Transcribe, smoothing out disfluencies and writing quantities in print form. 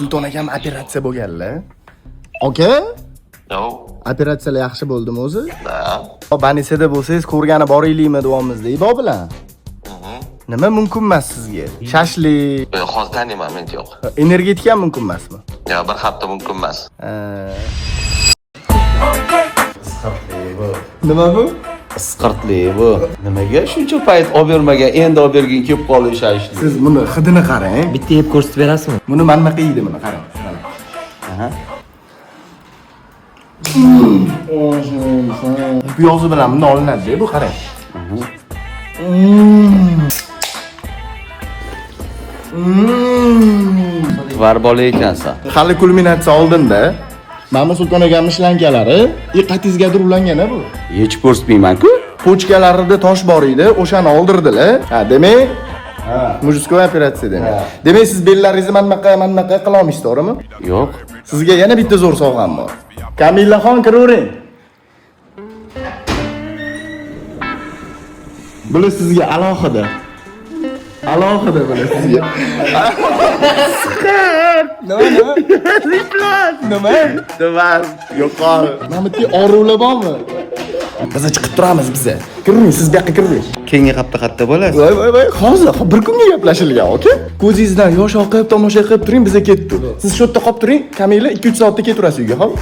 Sulton akam operatsiya bo'lganlar. Aka, Yo, operatsiyalar yaxshi bo'ldimi o'zi? да. Banisada bo'lsangiz ko'rgani boraylikmi deyapmiz Ibo bilan. Nima mumkin emas sizga? Shashlik, Hozir taniyman, men yo'q. Energetika ham mumkin emasmi? Yo, bir hafta mumkin emas. Nima bu? Isqirtli bu. Nimaga shuncha payt olib bermagan, endi olib bergin kelib qoldi shashlik. Siz buni hidini qarang. Bitta yeb ko'rsatib berasizmi? Buni mana bunaqa yeydi buni qarang. Mana. Piyozi bilan bundan olinadi bu qarang. Tvar bola ekansan. Hali kulminatsiya oldinda. Mana bu Sulton akamning shlankalari qatingizgadir ulangan a bu. Yechib ko'rsatmayman-ku. Pochkalarida tosh bor edi, o'shani oldirdilar. Ha, demak, мужской operatsiya demak. Demak, siz bellaringizni mana bunaqa, mana bunaqa qila olmaysiz, to'g'rimi? Yo'q. Sizga yana bitta zo'r sovg'am bor. Kamillaxon kiravering. Bular sizga alohida. Alohida bular sizga. Nima nima? Riplan. Nima? Nima? Yo'qol. Mana bu yerda oruvlar bormi? Biz chiqib turamiz biza. Kiring, siz bu yoqqa kiring. Keyingi hafta qayerda bo'lasiz? Voy voy voy, hozir bir kunga gaplashilgan, aka. Ko'zingizdan yosh oqib, tomosha qilib turing, biza ketdik. Siz shu yerda qolib turing, Kamila 2-3 soatda ketaverasiz uyga, xo'p?